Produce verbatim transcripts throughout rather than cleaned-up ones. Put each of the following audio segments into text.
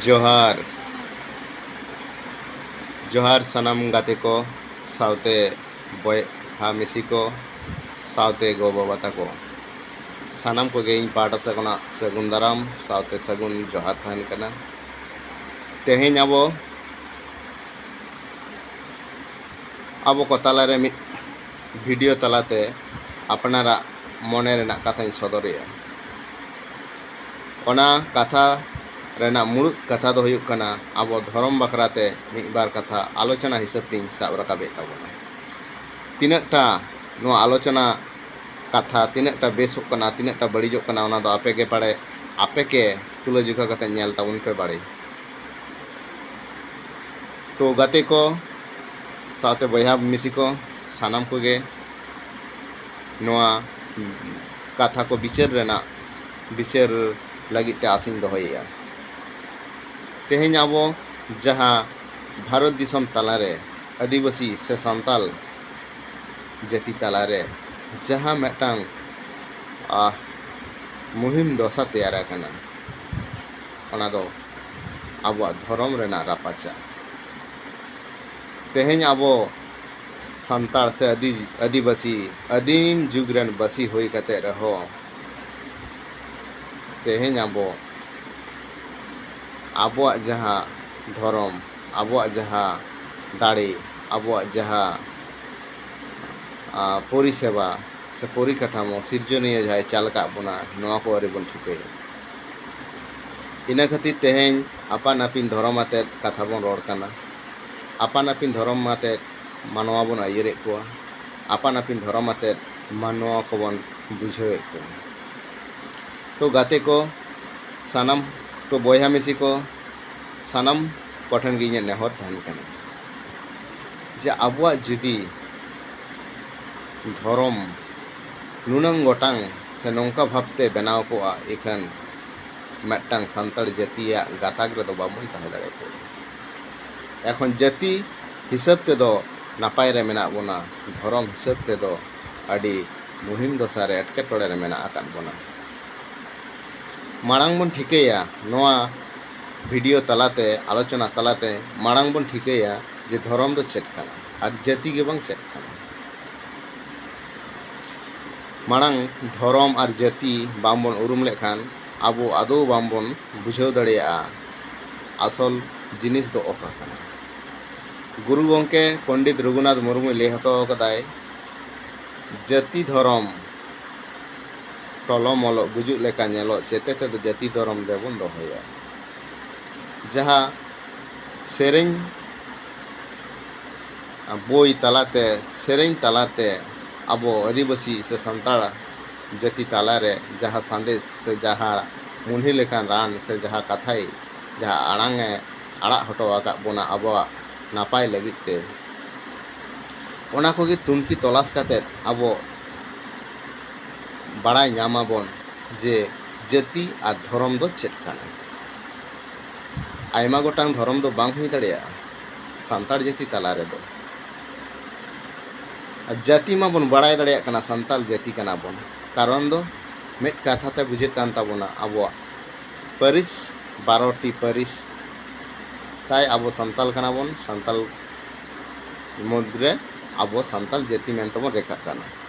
ᱡᱚᱦᱟᱨ᱾ ᱡᱚᱦᱟᱨ ᱥᱟᱱᱟᱢ ᱜᱟᱛᱮ ᱠᱚ, ᱥᱟᱶᱛᱮ ᱵᱚᱭᱦᱟ ᱢᱤᱥᱤ ᱠᱚ, ᱥᱟᱶᱛᱮ ᱜᱚ ᱵᱟᱵᱟ ᱛᱟᱠᱚ᱾ ᱥᱟᱱᱟᱢ ᱠᱚᱜᱮ ᱤᱧ ᱯᱟᱦᱴᱟ ᱥᱮᱫ ᱠᱷᱚᱱᱟᱜ ᱥᱟᱹᱜᱩᱱ ᱫᱟᱨᱟᱢ ᱥᱟᱶᱛᱮ ᱥᱟᱹᱜᱩᱱ ᱡᱚᱦᱟᱨ ᱛᱟᱦᱮᱱ ᱠᱟᱱᱟ᱾ ᱛᱮᱦᱮᱧ ᱟᱵᱚ, ᱟᱵᱚ ᱠᱚ ᱛᱟᱞᱟᱨᱮ ᱢᱤᱫ video ᱛᱟᱞᱟᱛᱮ ᱟᱯᱱᱟᱨᱟᱜ ᱢᱚᱱᱮ ᱨᱮᱱᱟᱜ ᱠᱟᱛᱷᱟᱧ ᱥᱚᱫᱚᱨᱮᱜᱼᱟ᱾ ᱚᱱᱟ ᱠᱟᱛᱷᱟ ᱨᱮᱱᱟᱜ ᱢᱩᱲᱩᱫ ᱠᱟᱛᱷᱟ ᱫᱚ ᱦᱩᱭᱩᱜ ᱠᱟᱱᱟ, ᱟᱵᱚ ᱫᱷᱚᱨᱚᱢ ᱵᱟᱠᱷᱨᱟ ᱛᱮ ᱢᱤᱫ ᱵᱟᱨ ᱠᱟᱛᱷᱟ ᱟᱞᱳᱪᱚᱱᱟ ᱦᱤᱥᱟᱹᱵ ᱛᱤᱧ ᱥᱟᱵ ᱨᱟᱠᱟᱵᱮᱫ ᱛᱟᱵᱚᱱᱟ᱾ ᱛᱤᱱᱟᱹᱜᱴᱟ ᱱᱚᱣᱟ ᱟᱞᱳᱪᱚᱱᱟ ᱠᱟᱛᱷᱟ ᱛᱤᱱᱟᱹᱜᱴᱟ ᱵᱮᱥᱚᱜ ᱠᱟᱱᱟ, ᱛᱤᱱᱟᱹᱜᱴᱟ ᱵᱟᱹᱲᱤᱡᱚᱜ ᱠᱟᱱᱟ, ᱚᱱᱟ ᱫᱚ ᱟᱯᱮ ᱜᱮ ᱵᱟᱲᱮ, ᱟᱯᱮ ᱜᱮ ᱛᱩᱞᱟᱹᱡᱚᱠᱷᱟ ᱠᱟᱛᱮ ᱧᱮᱞ ᱛᱟᱵᱚᱱ ᱯᱮ ᱵᱟᱲᱮ᱾ ᱛᱚ ᱜᱟᱛᱮ ᱠᱚ, ᱥᱟᱶᱛᱮ ᱵᱚᱭᱦᱟ ᱢᱤᱥᱤ ᱠᱚ, ᱥᱟᱱᱟᱢ ᱠᱚᱜᱮ ᱱᱚᱣᱟ ᱠᱟᱛᱷᱟ ᱠᱚ ᱵᱤᱪᱟᱹᱨ ᱨᱮᱱᱟᱜ, ᱵᱤᱪᱟᱹᱨ ᱞᱟᱹᱜᱤᱫ ᱛᱮ ᱟᱥᱤᱧ ᱫᱚᱦᱚᱭᱮᱫᱼᱟ᱾ ᱛᱮᱦᱮᱧ ᱟᱵᱚ ᱡᱟᱦᱟᱸ ᱵᱷᱟᱨᱚᱛ ᱫᱤᱥᱚᱢ ᱛᱟᱞᱟᱨᱮ ᱟᱹᱫᱤᱵᱟᱹᱥᱤ ᱥᱮ ᱥᱟᱱᱛᱟᱞ ᱡᱟᱹᱛᱤ ᱛᱟᱞᱟᱨᱮ ᱡᱟᱦᱟᱸ ᱢᱤᱫᱴᱟᱝ, ᱟᱦ, ᱢᱩᱦᱤᱢ ᱫᱚᱥᱟ ᱛᱮᱭᱟᱨ ᱟᱠᱟᱱᱟ, ᱚᱱᱟ ᱫᱚ ᱟᱵᱚᱣᱟᱜ ᱫᱷᱚᱨᱚᱢ ᱨᱮᱱᱟᱜ ᱨᱟᱯᱟᱪᱟᱜ᱾ ᱛᱮᱦᱮᱧ ᱟᱵᱚ ᱥᱟᱱᱛᱟᱲ ᱥᱮ ᱟᱹᱫᱤ-, ᱟᱹᱫᱤᱵᱟᱹᱥᱤ, ᱟᱹᱫᱤᱢ ᱡᱩᱜᱽ ᱨᱮᱱ ᱵᱟᱹᱥᱤ ᱦᱩᱭ ᱠᱟᱛᱮ ᱨᱮᱦᱚᱸ, ᱛᱮᱦᱮᱧ ᱟᱵᱚ ᱟᱵᱚᱣᱟᱜ ᱡᱟᱦᱟᱸ ᱫᱷᱚᱨᱚᱢ, ᱟᱵᱚᱣᱟᱜ ᱡᱟᱦᱟᱸ ᱫᱟᱲᱮ, ᱟᱵᱚᱣᱟᱜ ᱡᱟᱦᱟᱸ, ᱟ, ᱯᱚᱨᱤᱥᱮᱵᱟ ᱥᱮ ᱯᱚᱨᱤᱠᱟᱴᱷᱟᱢᱳ ᱥᱤᱨᱡᱚᱱᱤᱭᱟᱹ ᱡᱟᱦᱟᱸᱭ ᱪᱟᱞ ᱟᱠᱟᱫ ᱵᱚᱱᱟ, ᱱᱚᱣᱟ ᱠᱚ ᱟᱹᱣᱨᱤ ᱵᱚᱱ ᱴᱷᱤᱠᱟᱹᱭᱟ᱾ ᱤᱱᱟᱹ ᱠᱷᱟᱹᱛᱤᱨ ᱛᱮᱦᱮᱧ ᱟᱯᱟᱱ ᱟᱹᱯᱤᱱ ᱫᱷᱚᱨᱚᱢ ᱟᱛᱮᱫ ᱠᱟᱛᱷᱟ ᱵᱚᱱ ᱨᱚᱲ ᱠᱟᱱᱟ, ᱟᱯᱟᱱ ᱟᱹᱯᱤᱱ ᱫᱷᱚᱨᱚᱢ ᱟᱛᱮᱫ ᱢᱟᱱᱣᱟ ᱵᱚᱱ ᱟᱹᱭᱩᱨᱮᱫ ᱠᱚᱣᱟ, ᱟᱯᱟᱱ ᱟᱹᱯᱤᱱ ᱫᱷᱚᱨᱚᱢ ᱟᱛᱮᱫ ᱢᱟᱱᱣᱟ ᱠᱚᱵᱚᱱ ᱵᱩᱡᱷᱟᱹᱣᱮᱫ ᱠᱚᱣᱟ᱾ ᱛᱚ ᱜᱟᱛᱮ ᱠᱚ, ᱥᱟᱱᱟᱢ, ᱛᱚ ᱵᱚᱭᱦᱟ ᱢᱤᱥᱤ ᱠᱚ, ᱥᱟᱱᱟᱢ ᱠᱚᱴᱷᱮᱱ ᱜᱮ ᱤᱧᱟᱹᱜ ᱱᱮᱦᱚᱨ ᱛᱟᱦᱮᱱ ᱠᱟᱱᱟ ᱡᱮ ᱟᱵᱚᱣᱟᱜ ᱡᱩᱫᱤ ᱫᱷᱚᱨᱚᱢ ᱱᱩᱱᱟᱹᱝ ᱜᱚᱴᱟᱝ ᱥᱮ ᱱᱚᱝᱠᱟ ᱵᱷᱟᱵᱽᱛᱮ ᱵᱮᱱᱟᱣ ᱠᱚᱜᱼᱟ, ᱤᱠᱷᱟᱹᱱ ᱢᱤᱫᱴᱟᱝ ᱥᱟᱱᱛᱟᱲ ᱡᱟᱹᱛᱤᱭᱟᱜ ᱜᱟᱛᱟᱠ ᱨᱮᱫᱚ ᱵᱟᱵᱚᱱ ᱛᱟᱦᱮᱸ ᱫᱟᱲᱮ ᱠᱚᱜᱼᱟ᱾ ᱮᱠᱷᱚᱱ ᱡᱟᱹᱛᱤ ᱦᱤᱥᱟᱹᱵ ᱛᱮᱫᱚ ᱱᱟᱯᱟᱭ ᱨᱮ ᱢᱮᱱᱟᱜ ᱵᱚᱱᱟ, ᱫᱷᱚᱨᱚᱢ ᱦᱤᱥᱟᱹᱵ ᱛᱮᱫᱚ ᱟᱹᱰᱤ ᱢᱩᱦᱤᱢ ᱫᱚᱥᱟ ᱨᱮ, ᱮᱴᱠᱮᱴᱚᱬᱮ ᱨᱮ ᱢᱮᱱᱟᱜ ᱟᱠᱟᱫ ᱵᱚᱱᱟ᱾ ᱢᱟᱲᱟᱝ ᱵᱚᱱ ᱴᱷᱤᱠᱟᱹᱭᱟ, ᱱᱚᱣᱟ ᱵᱷᱤᱰᱤᱭᱳ ᱛᱟᱞᱟᱛᱮ, ᱟᱞᱳᱪᱚᱱᱟ ᱛᱟᱞᱟᱛᱮ ᱢᱟᱲᱟᱝ ᱵᱚᱱ ᱴᱷᱤᱠᱟᱹᱭᱟ ᱡᱮ ᱫᱷᱚᱨᱚᱢ ᱫᱚ ᱪᱮᱫ ᱠᱟᱱᱟ ᱟᱨ ᱡᱟᱹᱛᱤ ᱜᱮ ᱵᱟᱝ ᱪᱮᱫ ᱠᱟᱱᱟ᱾ ᱢᱟᱲᱟᱝ ᱫᱷᱚᱨᱚᱢ ᱟᱨ ᱡᱟᱹᱛᱤ ᱵᱟᱝᱵᱚᱱ ᱩᱨᱩᱢ ᱞᱮᱠᱷᱟᱱ ᱟᱵᱚ ᱟᱫᱚ ᱵᱟᱝᱵᱚᱱ ᱵᱩᱡᱷᱟᱹᱣ ᱫᱟᱲᱮᱭᱟᱜᱼᱟ ᱟᱥᱚᱞ ᱡᱤᱱᱤᱥ ᱫᱚ ᱚᱠᱟ ᱠᱟᱱᱟ᱾ ᱜᱩᱨᱩ ᱜᱚᱢᱠᱮ ᱯᱚᱱᱰᱤᱛ ᱨᱚᱜᱷᱩᱱᱟᱛᱷ ᱢᱩᱨᱢᱩᱭ ᱞᱟᱹᱭ ᱦᱚᱴᱚ ᱟᱠᱟᱫᱟᱭ, ᱡᱟᱹᱛᱤ ᱫᱷᱚᱨᱚᱢ ᱴᱚᱞᱚᱢᱚᱞᱚᱜ ᱜᱩᱡᱩᱜ ᱞᱮᱠᱟ ᱧᱮᱞᱚᱜ, ᱪᱮᱛᱮ ᱛᱮᱫᱚ ᱡᱟᱹᱛᱤ ᱫᱷᱚᱨᱚᱢ ᱫᱚᱵᱚᱱ ᱫᱚᱦᱚᱭᱟ᱾ ᱡᱟᱦᱟᱸ ᱥᱮᱨᱮᱧ ᱵᱳᱭ ᱛᱟᱞᱟᱛᱮ, ᱥᱮᱨᱮᱧ ᱛᱟᱞᱟᱛᱮ ᱟᱵᱚ ᱟᱹᱫᱤᱵᱟᱹᱥᱤ ᱥᱮ ᱥᱟᱱᱛᱟᱲ ᱡᱟᱹᱛᱤ ᱛᱟᱞᱟᱨᱮ ᱡᱟᱦᱟᱸ ᱥᱟᱸᱫᱮᱥ ᱥᱮ ᱡᱟᱦᱟᱸ ᱢᱩᱦᱱᱤ ᱞᱮᱠᱟᱱ ᱨᱟᱱ ᱥᱮ ᱡᱟᱦᱟᱸ ᱠᱟᱛᱷᱟᱭ, ᱡᱟᱦᱟᱸ ᱟᱲᱟᱝ ᱮ ᱟᱲᱟᱜ ᱦᱚᱴᱚ ᱟᱠᱟᱫ ᱵᱚᱱᱟ ᱟᱵᱚᱣᱟᱜ ᱱᱟᱯᱟᱭ ᱞᱟᱹᱜᱤᱫ ᱛᱮ, ᱚᱱᱟ ᱠᱚᱜᱮ ᱛᱩᱱᱠᱷᱤ ᱛᱚᱞᱟᱥ ᱠᱟᱛᱮᱫ ᱟᱵᱚ ᱵᱟᱲᱟᱭ ᱧᱟᱢᱟᱵᱚᱱ ᱡᱮ ᱡᱟᱹᱛᱤ ᱟᱨ ᱫᱷᱚᱨᱚᱢ ᱫᱚ ᱪᱮᱫ ᱠᱟᱱᱟ᱾ ᱟᱭᱢᱟ ᱜᱚᱴᱟᱝ ᱫᱷᱚᱨᱚᱢ ᱫᱚ ᱵᱟᱝ ᱦᱩᱭ ᱫᱟᱲᱮᱭᱟᱜᱼᱟ ᱥᱟᱱᱛᱟᱲ ᱡᱟᱹᱛᱤ ᱛᱟᱞᱟ ᱨᱮᱫᱚ᱾ ᱟᱨ ᱡᱟᱹᱛᱤ ᱢᱟᱵᱚᱱ ᱵᱟᱲᱟᱭ ᱫᱟᱲᱮᱭᱟᱜ ᱠᱟᱱᱟ, ᱥᱟᱱᱛᱟᱲ ᱡᱟᱹᱛᱤ ᱠᱟᱱᱟ ᱵᱚᱱ᱾ ᱠᱟᱨᱚᱱ ᱫᱚ ᱢᱤᱫ ᱠᱟᱛᱷᱟ ᱛᱮ ᱵᱩᱡᱷᱟᱹᱜ ᱠᱟᱱ ᱛᱟᱵᱚᱱᱟ, ᱟᱵᱚᱣᱟᱜ ᱯᱟᱹᱨᱤᱥ, ᱵᱟᱨᱚ ᱴᱤ ᱯᱟᱹᱨᱤᱥ ᱛᱟᱭ ᱟᱵᱚ ᱥᱟᱱᱛᱟᱲ ᱠᱟᱱᱟ ᱵᱚᱱ᱾ ᱥᱟᱱᱛᱟᱲ ᱢᱩᱫᱽᱨᱮ ᱟᱵᱚ ᱥᱟᱱᱛᱟᱲ ᱡᱟᱹᱛᱤ ᱢᱮᱱᱛᱮ ᱵᱚᱱ ᱨᱮᱠᱷᱟᱜ ᱠᱟᱱᱟ᱾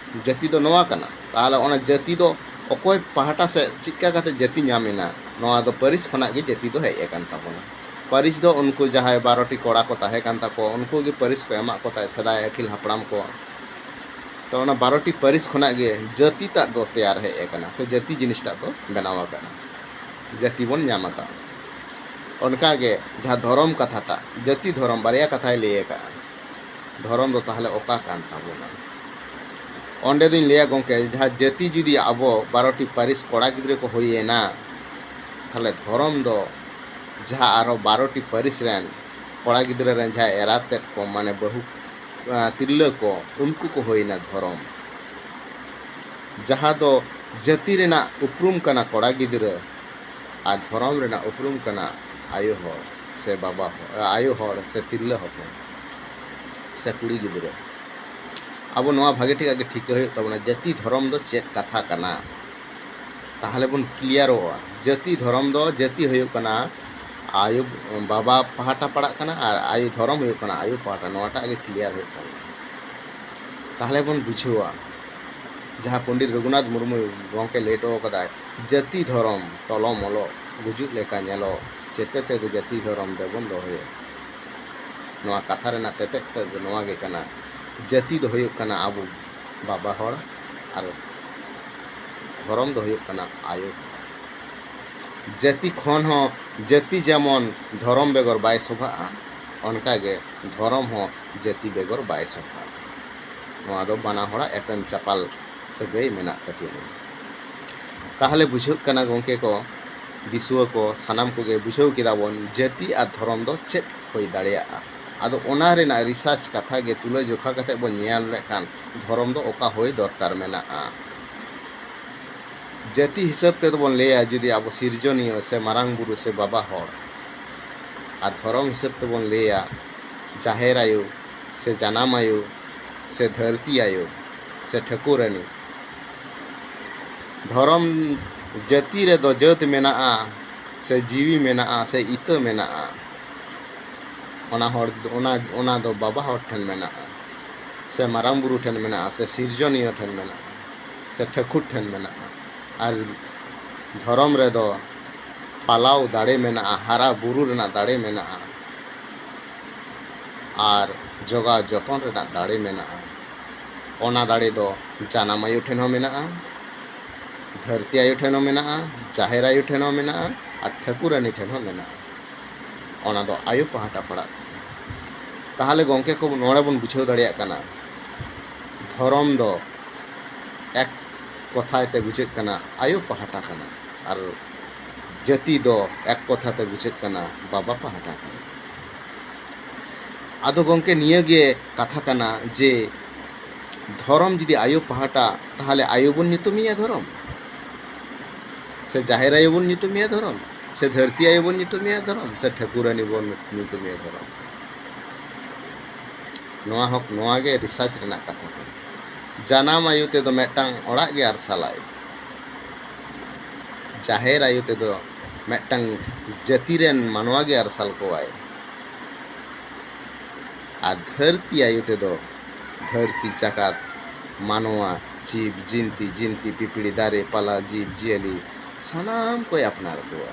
ᱡᱟᱹᱛᱤ ᱫᱚ ᱱᱚᱣᱟ ᱠᱟᱱᱟ᱾ ᱛᱟᱦᱚᱞᱮ ᱚᱱᱟ ᱡᱟᱹᱛᱤ ᱫᱚ ᱚᱠᱚᱭ ᱯᱟᱦᱴᱟ ᱥᱮᱫ ᱪᱮᱫᱠᱟ ᱠᱟᱛᱮ ᱡᱟᱹᱛᱤ ᱧᱟᱢ ᱮᱱᱟ? ᱱᱚᱣᱟ ᱫᱚ ᱯᱟᱹᱨᱤᱥ ᱠᱷᱚᱱᱟᱜ ᱜᱮ ᱡᱟᱹᱛᱤ ᱫᱚ ᱦᱮᱡ ᱟᱠᱟᱱ ᱛᱟᱵᱚᱱᱟ᱾ ᱯᱟᱹᱨᱤᱥ ᱫᱚ ᱩᱱᱠᱩ ᱡᱟᱦᱟᱸᱭ ᱵᱟᱨᱚ ᱴᱤ ᱠᱚᱲᱟ ᱠᱚ ᱛᱟᱦᱮᱸ ᱠᱟᱱ ᱛᱟᱠᱚ, ᱩᱱᱠᱩ ᱜᱮ ᱯᱟᱹᱨᱤᱥ ᱠᱚ ᱮᱢᱟᱜ ᱠᱚ ᱛᱟᱦᱮᱸᱫ, ᱥᱮᱫᱟᱭ ᱟᱹᱜᱤᱞ ᱦᱟᱯᱲᱟᱢ ᱠᱚ᱾ ᱛᱚ ᱚᱱᱟ ᱵᱟᱨᱚ ᱴᱤ ᱯᱟᱹᱨᱤᱥ ᱠᱷᱚᱱᱟᱜ ᱜᱮ ᱡᱟᱹᱛᱤ ᱛᱟᱜ ᱫᱚ ᱛᱮᱭᱟᱨ ᱦᱮᱡ ᱟᱠᱟᱱᱟ, ᱥᱮ ᱡᱟᱹᱛᱤ ᱡᱤᱱᱤᱥᱴᱟᱜ ᱫᱚ ᱵᱮᱱᱟᱣ ᱟᱠᱟᱱᱟ, ᱡᱟᱹᱛᱤ ᱵᱚᱱ ᱧᱟᱢ ᱟᱠᱟᱫᱼᱟ᱾ ᱚᱱᱠᱟᱜᱮ ᱡᱟᱦᱟᱸ ᱫᱷᱚᱨᱚᱢ ᱠᱟᱛᱷᱟᱴᱟᱜ, ᱡᱟᱹᱛᱤ ᱫᱷᱚᱨᱚᱢ ᱵᱟᱨᱭᱟ ᱠᱟᱛᱷᱟᱭ ᱞᱟᱹᱭ ᱟᱠᱟᱫᱼᱟ᱾ ᱫᱷᱚᱨᱚᱢ ᱫᱚ ᱛᱟᱦᱚᱞᱮ ᱚᱠᱟ ᱠᱟᱱ ᱛᱟᱵᱚᱱᱟ? ᱚᱸᱰᱮ ᱫᱚᱧ ᱞᱟᱹᱭᱟ ᱜᱚᱢᱠᱮ, ᱡᱟᱦᱟᱸ ᱡᱟᱹᱛᱤ ᱡᱩᱫᱤ ᱟᱵᱚ ᱵᱟᱨᱚ ᱴᱤ ᱯᱟᱹᱨᱤᱥ ᱠᱚᱲᱟ ᱜᱤᱫᱽᱨᱟᱹ ᱠᱚ ᱦᱩᱭᱮᱱᱟ, ᱛᱟᱦᱚᱞᱮ ᱫᱷᱚᱨᱚᱢ ᱫᱚ ᱡᱟᱦᱟᱸ ᱟᱨᱦᱚᱸ ᱵᱟᱨᱚ ᱴᱤ ᱯᱟᱹᱨᱤᱥ ᱨᱮᱱ ᱠᱚᱲᱟ ᱜᱤᱫᱽᱨᱟᱹ ᱨᱮᱱ ᱡᱟᱦᱟᱸ ᱮᱨᱟ ᱛᱮᱫ ᱠᱚ, ᱢᱟᱱᱮ ᱵᱟᱹᱦᱩ, ᱟᱸ, ᱛᱤᱨᱞᱟᱹ ᱠᱚ, ᱩᱱᱠᱩ ᱠᱚ ᱦᱩᱭᱱᱟ ᱫᱷᱚᱨᱚᱢ᱾ ᱡᱟᱦᱟᱸ ᱫᱚ ᱡᱟᱹᱛᱤ ᱨᱮᱱᱟᱜ ᱩᱯᱨᱩᱢ ᱠᱟᱱᱟ ᱠᱚᱲᱟ ᱜᱤᱫᱽᱨᱟᱹ, ᱟᱨ ᱫᱷᱚᱨᱚᱢ ᱨᱮᱱᱟᱜ ᱩᱯᱨᱩᱢ ᱠᱟᱱᱟ ᱟᱭᱳ ᱦᱚᱲ ᱥᱮ ᱵᱟᱵᱟ ᱦᱚᱲ, ᱟᱭᱳ ᱦᱚᱲ ᱥᱮ ᱛᱤᱨᱞᱟᱹ ᱦᱚᱯᱚᱱ ᱥᱮ ᱠᱩᱲᱤ ᱜᱤᱫᱽᱨᱟᱹ᱾ ᱟᱵᱚ ᱱᱚᱣᱟ ᱵᱷᱟᱜᱮ ᱴᱷᱤᱠᱟᱜ ᱜᱮ ᱴᱷᱤᱠᱟᱹ ᱦᱩᱭᱩᱜ ᱛᱟᱵᱚᱱᱟ, ᱡᱟᱹᱛᱤ ᱫᱷᱚᱨᱚᱢ ᱫᱚ ᱪᱮᱫ ᱠᱟᱛᱷᱟ ᱠᱟᱱᱟ᱾ ᱛᱟᱦᱚᱞᱮ ᱵᱚᱱ ᱠᱞᱤᱭᱟᱨᱚᱜᱼᱟ᱾ ᱡᱟᱹᱛᱤ ᱫᱷᱚᱨᱚᱢ ᱫᱚ, ᱡᱟᱹᱛᱤ ᱦᱩᱭᱩᱜ ᱠᱟᱱᱟ ᱟᱭᱳ, ᱵᱟᱵᱟ ᱯᱟᱦᱴᱟ ᱯᱟᱲᱟᱜ ᱠᱟᱱᱟ ᱟᱨ ᱟᱭᱳ ᱫᱷᱚᱨᱚᱢ ᱦᱩᱭᱩᱜ ᱠᱟᱱᱟ ᱟᱭᱳ ᱯᱟᱦᱴᱟ᱾ ᱱᱚᱣᱟᱴᱟᱜ ᱜᱮ ᱠᱞᱤᱭᱟᱨ ᱦᱩᱭᱩᱜ ᱛᱟᱵᱚᱱᱟ᱾ ᱛᱟᱦᱚᱞᱮ ᱵᱚᱱ ᱵᱩᱡᱷᱟᱹᱣᱟ, ᱡᱟᱦᱟᱸ ᱯᱚᱱᱰᱤᱛ ᱨᱚᱜᱷᱩᱱᱟᱛᱷ ᱢᱩᱨᱢᱩ ᱜᱚᱢᱠᱮ ᱞᱟᱹᱭ ᱦᱚᱴᱚ ᱠᱟᱫᱟᱭ, "ᱡᱟᱹᱛᱤ ᱫᱷᱚᱨᱚᱢ ᱛᱚᱞᱚᱢ ᱚᱞᱚᱜ, ᱜᱩᱡᱩᱜ ᱞᱮᱠᱟ ᱧᱮᱞᱚᱜ, ᱪᱮᱛᱮ ᱛᱮᱫᱚ ᱡᱟᱹᱛᱤ ᱫᱷᱚᱨᱚᱢ ᱫᱮᱵᱚᱱ ᱫᱚᱦᱚᱭᱟ᱾" ᱱᱚᱣᱟ ᱠᱟᱛᱷᱟ ᱨᱮᱱᱟᱜ ᱛᱮᱛᱮᱫ ᱛᱮᱫ ᱫᱚ ᱱᱚᱣᱟ ᱜᱮ ᱠᱟᱱᱟ, ᱡᱟᱹᱛᱤ ᱫᱚ ᱦᱩᱭᱩᱜ ᱠᱟᱱᱟ ᱟᱵᱚ ᱵᱟᱵᱟ ᱦᱚᱲ ᱟᱨ ᱫᱷᱚᱨᱚᱢ ᱫᱚ ᱦᱩᱭᱩᱜ ᱠᱟᱱᱟ ᱟᱭᱳ ᱦᱚᱲ᱾ ᱡᱟᱹᱛᱤ ᱠᱷᱚᱱ ᱦᱚᱸ ᱡᱟᱹᱛᱤ ᱡᱮᱢᱚᱱ ᱫᱷᱚᱨᱚᱢ ᱵᱮᱜᱚᱨ ᱵᱟᱭ ᱥᱚᱵᱷᱟᱜᱼᱟ, ᱚᱱᱠᱟᱜᱮ ᱫᱷᱚᱨᱚᱢ ᱦᱚᱸ ᱡᱟᱹᱛᱤ ᱵᱮᱜᱚᱨ ᱵᱟᱭ ᱥᱚᱵᱷᱟᱜᱼᱟ᱾ ᱱᱚᱣᱟ ᱫᱚ ᱵᱟᱱᱟ ᱦᱚᱲᱟᱜ ᱮᱯᱮᱢ ᱪᱟᱯᱟᱞ ᱥᱟᱹᱜᱟᱹᱭ ᱢᱮᱱᱟᱜ ᱛᱟᱹᱠᱤᱱᱟ᱾ ᱛᱟᱦᱚᱞᱮ ᱵᱩᱡᱷᱟᱹᱜ ᱠᱟᱱᱟ ᱜᱚᱢᱠᱮ ᱠᱚ, ᱫᱤᱥᱩᱣᱟᱹ ᱠᱚ, ᱥᱟᱱᱟᱢ ᱠᱚᱜᱮ ᱵᱩᱡᱷᱟᱹᱣ ᱠᱮᱫᱟ ᱵᱚᱱ ᱡᱟᱹᱛᱤ ᱟᱨ ᱫᱷᱚᱨᱚᱢ ᱫᱚ ᱪᱮᱫ ᱦᱩᱭ ᱫᱟᱲᱮᱭᱟᱜᱼᱟ᱾ ᱟᱫᱚ ᱚᱱᱟ ᱨᱮᱱᱟᱜ ᱨᱤᱥᱟᱨᱪ ᱠᱟᱛᱷᱟ ᱜᱮ ᱛᱩᱞᱟᱹ ᱡᱚᱠᱷᱟ ᱠᱟᱛᱮ ᱵᱚᱱ ᱧᱮᱞ ᱞᱮᱠᱷᱟᱱ ᱫᱷᱚᱨᱚᱢ ᱫᱚ ᱚᱠᱟ ᱦᱩᱭ ᱫᱚᱨᱠᱟᱨ ᱢᱮᱱᱟᱜᱼᱟ᱾ ᱡᱟᱹᱛᱤ ᱦᱤᱥᱟᱹᱵ ᱛᱮᱫᱚ ᱵᱚᱱ ᱞᱟᱹᱭᱟ, ᱡᱩᱫᱤ ᱟᱵᱚ ᱥᱤᱨᱡᱚᱱᱤᱭᱟᱹ ᱥᱮ ᱢᱟᱨᱟᱝ ᱵᱩᱨᱩ ᱥᱮ ᱵᱟᱵᱟ ᱦᱚᱲ, ᱟᱨ ᱫᱷᱚᱨᱚᱢ ᱦᱤᱥᱟᱹᱵ ᱛᱮᱵᱚᱱ ᱞᱟᱹᱭᱟ ᱡᱟᱦᱮᱨ ᱟᱭᱳ ᱥᱮ ᱡᱟᱱᱟᱢ ᱟᱭᱳ ᱥᱮ ᱫᱷᱟᱹᱨᱛᱤ ᱟᱭᱳ ᱥᱮ ᱴᱷᱟᱹᱠᱩᱨᱟᱹᱱᱤ᱾ ᱫᱷᱚᱨᱚᱢ ᱡᱟᱹᱛᱤ ᱨᱮᱫᱚ ᱡᱟᱹᱛ ᱢᱮᱱᱟᱜᱼᱟ ᱥᱮ ᱡᱤᱣᱤ ᱢᱮᱱᱟᱜᱼᱟ ᱥᱮ ᱤᱛᱟᱹ ᱢᱮᱱᱟᱜᱼᱟ, ᱚᱱᱟ ᱦᱚᱲ, ᱚᱱᱟ, ᱚᱱᱟ ᱫᱚ ᱵᱟᱵᱟ ᱦᱚᱲ ᱴᱷᱮᱱ ᱢᱮᱱᱟᱜᱼᱟ ᱥᱮ ᱢᱟᱨᱟᱝ ᱵᱩᱨᱩ ᱴᱷᱮᱱ ᱢᱮᱱᱟᱜᱼᱟ ᱥᱮ ᱥᱤᱨᱡᱚᱱᱤᱭᱟᱹ ᱴᱷᱮᱱ ᱢᱮᱱᱟᱜᱼᱟ ᱥᱮ ᱴᱷᱟᱹᱠᱩᱨ ᱴᱷᱮᱱ ᱢᱮᱱᱟᱜᱼᱟ᱾ ᱟᱨ ᱫᱷᱚᱨᱚᱢ ᱨᱮᱫᱚ ᱯᱟᱞᱟᱣ ᱫᱟᱲᱮ ᱢᱮᱱᱟᱜᱼᱟ, ᱦᱟᱨᱟ ᱵᱩᱨᱩ ᱨᱮᱱᱟᱜ ᱫᱟᱲᱮ ᱢᱮᱱᱟᱜᱼᱟ, ᱟᱨ ᱡᱚᱜᱟᱣ ᱡᱚᱛᱚᱱ ᱨᱮᱱᱟᱜ ᱫᱟᱲᱮ ᱢᱮᱱᱟᱜᱼᱟ᱾ ᱚᱱᱟ ᱫᱟᱲᱮ ᱫᱚ ᱡᱟᱱᱟᱢ ᱟᱭᱳ ᱴᱷᱮᱱ ᱦᱚᱸ ᱢᱮᱱᱟᱜᱼᱟ, ᱫᱷᱟᱹᱨᱛᱤ ᱟᱭᱳ ᱴᱷᱮᱱ ᱦᱚᱸ ᱢᱮᱱᱟᱜᱼᱟ, ᱡᱟᱦᱮᱨ ᱟᱭᱳ ᱴᱷᱮᱱ ᱦᱚᱸ ᱢᱮᱱᱟᱜᱼᱟ, ᱟᱨ ᱴᱷᱟᱹᱠᱩᱨᱟᱹᱱᱤ ᱴᱷᱮᱱ ᱦᱚᱸ ᱢᱮᱱᱟᱜᱼᱟ᱾ ᱚᱱᱟ ᱫᱚ ᱟᱭᱳ ᱯᱟᱦᱴᱟ ᱯᱟᱲᱟᱜ ᱠᱟᱱᱟ᱾ ᱛᱟᱦᱚᱞᱮ ᱜᱚᱢᱠᱮ ᱠᱚ, ᱱᱚᱰᱮ ᱵᱚᱱ ᱵᱩᱡᱷᱟᱹᱣ ᱫᱟᱲᱮᱭᱟᱜ ᱠᱟᱱᱟ, ᱫᱷᱚᱨᱚᱢ ᱫᱚ ᱮᱠ ᱠᱚᱛᱷᱟᱭ ᱛᱮ ᱵᱩᱡᱷᱟᱹᱜ ᱠᱟᱱᱟ ᱟᱭᱳ ᱯᱟᱦᱴᱟ ᱠᱟᱱᱟ, ᱟᱨ ᱡᱟᱹᱛᱤ ᱫᱚ ᱮᱠ ᱠᱚᱛᱷᱟ ᱛᱮ ᱵᱩᱡᱷᱟᱹᱜ ᱠᱟᱱᱟ ᱵᱟᱵᱟ ᱯᱟᱦᱴᱟ ᱠᱟᱱᱟ᱾ ᱟᱫᱚ ᱜᱚᱢᱠᱮ, ᱱᱤᱭᱟᱹ ᱜᱮ ᱠᱟᱛᱷᱟ ᱠᱟᱱᱟ ᱡᱮ ᱫᱷᱚᱨᱚᱢ ᱡᱩᱫᱤ ᱟᱭᱳ ᱯᱟᱦᱴᱟ, ᱛᱟᱦᱚᱞᱮ ᱟᱭᱳ ᱵᱚᱱ ᱧᱩᱛᱩᱢᱮᱭᱟ ᱫᱷᱚᱨᱚᱢ, ᱥᱮ ᱡᱟᱦᱮᱨ ᱟᱭᱳ ᱵᱚᱱ ᱧᱩᱛᱩᱢᱮᱭᱟ ᱫᱷᱚᱨᱚᱢ, ᱥᱮ ᱫᱷᱟᱹᱨᱛᱤ ᱟᱭᱳ ᱵᱚᱱ ᱧᱩᱛᱩᱢᱮᱭᱟ ᱫᱷᱚᱨᱚᱢ, ᱥᱮ ᱴᱷᱟᱹᱠᱩᱨᱟᱹᱱᱤ ᱵᱚᱱ ᱧᱩᱛᱩᱢᱮᱭᱟ ᱫᱷᱚᱨᱚᱢ᱾ ᱱᱚᱣᱟ ᱦᱚᱸ, ᱱᱚᱣᱟ ᱜᱮ ᱨᱤᱥᱟᱨᱪ ᱨᱮᱱᱟᱜ ᱠᱟᱛᱷᱟ ᱠᱟᱱᱟ᱾ ᱡᱟᱱᱟᱢ ᱟᱭᱳ ᱛᱮᱫᱚ ᱢᱤᱫᱴᱟᱝ ᱚᱲᱟᱜ ᱜᱮ ᱟᱨᱥᱟᱞᱟᱭ, ᱡᱟᱦᱮᱨ ᱟᱭᱳ ᱛᱮᱫᱚ ᱢᱤᱫᱴᱟᱝ ᱡᱟᱹᱛᱤ ᱨᱮᱱ ᱢᱟᱱᱣᱟ ᱜᱮ ᱟᱨᱥᱟᱞ ᱠᱚᱣᱟᱭ᱾ ᱟᱨ ᱫᱷᱟᱹᱨᱛᱤ ᱟᱭᱳ ᱛᱮᱫᱚ ᱫᱷᱟᱹᱨᱛᱤ ᱡᱟᱠᱟᱛ, ᱢᱟᱱᱣᱟ, ᱡᱤᱵᱽ, ᱡᱤᱱᱛᱤ, ᱡᱤᱱᱛᱤ, ᱯᱤᱯᱤᱲᱤ, ᱫᱟᱨᱮ, ᱯᱟᱞᱟ, ᱡᱤᱵᱽ, ᱡᱤᱭᱟᱹᱞᱤ, ᱥᱟᱱᱟᱢ ᱠᱚᱭ ᱟᱯᱱᱟᱨ ᱠᱚᱣᱟ᱾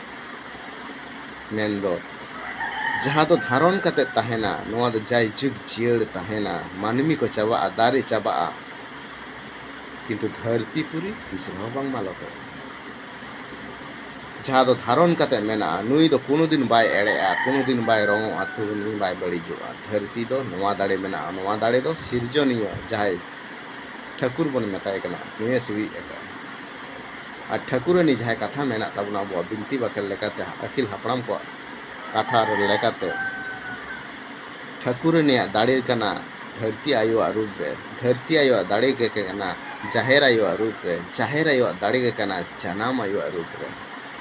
ᱢᱮᱱᱫᱚ, ᱡᱟᱦᱟᱸ ᱫᱚ ᱫᱷᱟᱨᱚᱱ ᱠᱟᱛᱮ ᱛᱟᱦᱮᱱᱟ, ᱱᱚᱣᱟ ᱫᱚ ᱡᱟᱭᱡᱩᱜᱽ ᱡᱤᱭᱟᱹᱲ ᱛᱟᱦᱮᱱᱟ, ᱢᱟᱹᱱᱢᱤ ᱠᱚ ᱪᱟᱵᱟᱜᱼᱟ, ᱫᱟᱨᱮ ᱪᱟᱵᱟᱜᱼᱟ, ᱠᱤᱱᱛᱩ ᱫᱷᱟᱹᱨᱛᱤ ᱯᱩᱨᱤ ᱛᱤᱥ ᱨᱮᱦᱚᱸ ᱵᱟᱝ ᱢᱟᱞᱚᱴᱚᱜᱼᱟ᱾ ᱡᱟᱦᱟᱸ ᱫᱚ ᱫᱷᱟᱨᱚᱱ ᱠᱟᱛᱮ ᱢᱮᱱᱟᱜᱼᱟ, ᱱᱩᱭ ᱫᱚ ᱠᱳᱱᱳ ᱫᱤᱱ ᱵᱟᱭ ᱮᱲᱮᱜᱼᱟ, ᱠᱳᱱᱳ ᱫᱤᱱ ᱵᱟᱭ ᱨᱚᱝᱚᱜᱼᱟ, ᱠᱳᱱᱳ ᱫᱤᱱ ᱵᱟᱭ ᱵᱟᱹᱲᱤᱡᱚᱜᱼᱟ᱾ ᱫᱷᱟᱹᱨᱛᱤ ᱫᱚ ᱱᱚᱣᱟ ᱫᱟᱲᱮ ᱢᱮᱱᱟᱜᱼᱟ, ᱱᱚᱣᱟ ᱫᱟᱲᱮ ᱫᱚ ᱥᱤᱨᱡᱚᱱᱤᱭᱟᱹ ᱡᱟᱦᱟᱸᱭ ᱴᱷᱟᱹᱠᱩᱨ ᱵᱚᱱ ᱢᱮᱛᱟᱭ ᱠᱟᱱᱟ, ᱱᱩᱭᱮ ᱥᱤᱨᱤᱡ ᱟᱠᱟᱫᱼᱟ᱾ ᱟᱨ ᱴᱷᱟᱹᱠᱩᱨᱟᱹᱱᱤ ᱡᱟᱦᱟᱸᱭ ᱠᱟᱛᱷᱟ ᱢᱮᱱᱟᱜ ᱛᱟᱵᱚᱱᱟ ᱟᱵᱚᱣᱟᱜ ᱵᱤᱱᱛᱤ ᱵᱟᱠᱷᱮᱲ ᱞᱮᱠᱟᱛᱮ, ᱟᱹᱠᱤᱞ ᱦᱟᱯᱲᱟᱢ ᱠᱚᱣᱟᱜ ᱠᱟᱛᱷᱟ ᱞᱮᱠᱟᱛᱮ, ᱴᱷᱟᱹᱠᱩᱨᱟᱹᱱᱤᱭᱟᱜ ᱫᱟᱲᱮ ᱠᱟᱱᱟ ᱫᱷᱟᱹᱨᱛᱤ ᱟᱭᱳᱣᱟᱜ ᱨᱩᱯ ᱨᱮ, ᱫᱷᱟᱹᱨᱛᱤ ᱟᱭᱳᱣᱟᱜ ᱫᱟᱲᱮ ᱜᱮ ᱠᱟᱱᱟ ᱡᱟᱦᱮᱨ ᱟᱭᱳᱣᱟᱜ ᱨᱩᱯ ᱨᱮ, ᱡᱟᱦᱮᱨ ᱟᱭᱳᱣᱟᱜ ᱫᱟᱲᱮ ᱜᱮ ᱠᱟᱱᱟ ᱡᱟᱱᱟᱢ ᱟᱭᱳᱣᱟᱜ ᱨᱩᱯ ᱨᱮ᱾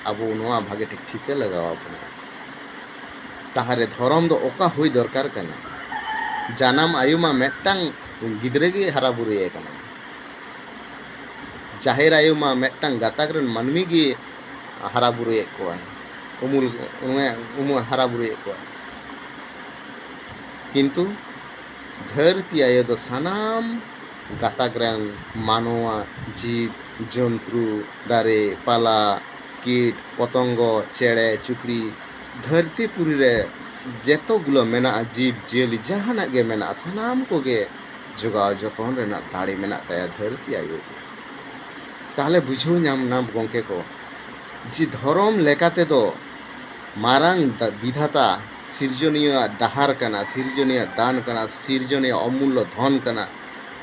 ᱟᱵᱚ ᱱᱚᱣᱟ ᱵᱷᱟᱜᱮ ᱴᱷᱤᱠ ᱴᱷᱤᱠᱟᱹ ᱞᱟᱜᱟᱣ ᱟᱵᱚᱱᱟ᱾ ᱛᱟᱦᱚᱞᱮ ᱫᱷᱚᱨᱚᱢ ᱫᱚ ᱚᱠᱟ ᱦᱩᱭ ᱫᱚᱨᱠᱟᱨ ᱠᱟᱱᱟ? ᱡᱟᱱᱟᱢ ᱟᱭᱳ ᱢᱟ ᱢᱤᱫᱴᱟᱝ ᱜᱤᱫᱽᱨᱟᱹ ᱜᱮ ᱦᱟᱨᱟ ᱵᱩᱨᱩᱭᱮ ᱠᱟᱱᱟ᱾ ᱡᱟᱦᱮᱨ ᱟᱭᱳ ᱢᱟ ᱢᱤᱫᱴᱟᱝ ᱜᱟᱛᱟᱠ ᱨᱮᱱ ᱢᱟᱹᱱᱢᱤ ᱜᱮ ᱦᱟᱨᱟ ᱵᱩᱨᱩᱭᱮᱫ ᱠᱚᱣᱟᱭ, ᱩᱢᱩᱞ, ᱩᱢᱩᱞ ᱦᱟᱨᱟ ᱵᱩᱨᱩᱭᱮᱫ ᱠᱚᱣᱟᱭ᱾ ᱠᱤᱱᱛᱩ ᱫᱷᱟᱹᱨᱛᱤ ᱟᱭᱳ ᱫᱚ ᱥᱟᱱᱟᱢ ᱜᱟᱛᱟᱠ ᱨᱮᱱ ᱢᱟᱱᱣᱟ, ᱡᱤᱵᱽ, ᱡᱚᱱᱛᱨᱩ, ᱫᱟᱨᱮ, ᱯᱟᱞᱟ, ᱠᱤᱴ, ᱯᱚᱛᱚᱝᱜᱚ, ᱪᱮᱬᱮ, ᱪᱩᱯᱲᱤ, ᱫᱷᱟᱹᱨᱛᱤ ᱯᱩᱨᱤ ᱨᱮ ᱡᱮᱛᱚ ᱜᱩᱞᱟᱹ ᱢᱮᱱᱟᱜᱼᱟ, ᱡᱤᱵᱽ ᱡᱤᱭᱟᱹᱞᱤ ᱡᱟᱦᱟᱱᱟᱜ ᱜᱮ ᱢᱮᱱᱟᱜᱼᱟ, ᱥᱟᱱᱟᱢ ᱠᱚᱜᱮ ᱡᱚᱜᱟᱣ ᱡᱚᱛᱚᱱ ᱨᱮᱱᱟᱜ ᱫᱟᱲᱮ ᱢᱮᱱᱟᱜ ᱛᱟᱭᱟ ᱫᱷᱟᱹᱨᱛᱤ ᱟᱭᱳ ᱜᱮ᱾ ᱛᱟᱦᱚᱞᱮ ᱵᱩᱡᱷᱟᱹᱣ ᱧᱟᱢ ᱱᱟ ᱜᱚᱢᱠᱮ ᱠᱚ, ᱡᱮ ᱫᱷᱚᱨᱚᱢ ᱞᱮᱠᱟ ᱛᱮᱫᱚ ᱢᱟᱨᱟᱝ ᱫᱟ-, ᱵᱤᱫᱷᱟᱛᱟ ᱥᱤᱨᱡᱚᱱᱤᱭᱟᱹᱣᱟᱜ ᱰᱟᱦᱟᱨ ᱠᱟᱱᱟ, ᱥᱤᱨᱡᱚᱱᱤᱭᱟᱹᱣᱟᱜ ᱫᱟᱱ ᱠᱟᱱᱟ, ᱥᱤᱨᱡᱚᱱᱤᱭᱟᱹᱣᱟᱜ ᱚᱢᱩᱞᱞᱚ ᱫᱷᱚᱱ ᱠᱟᱱᱟ᱾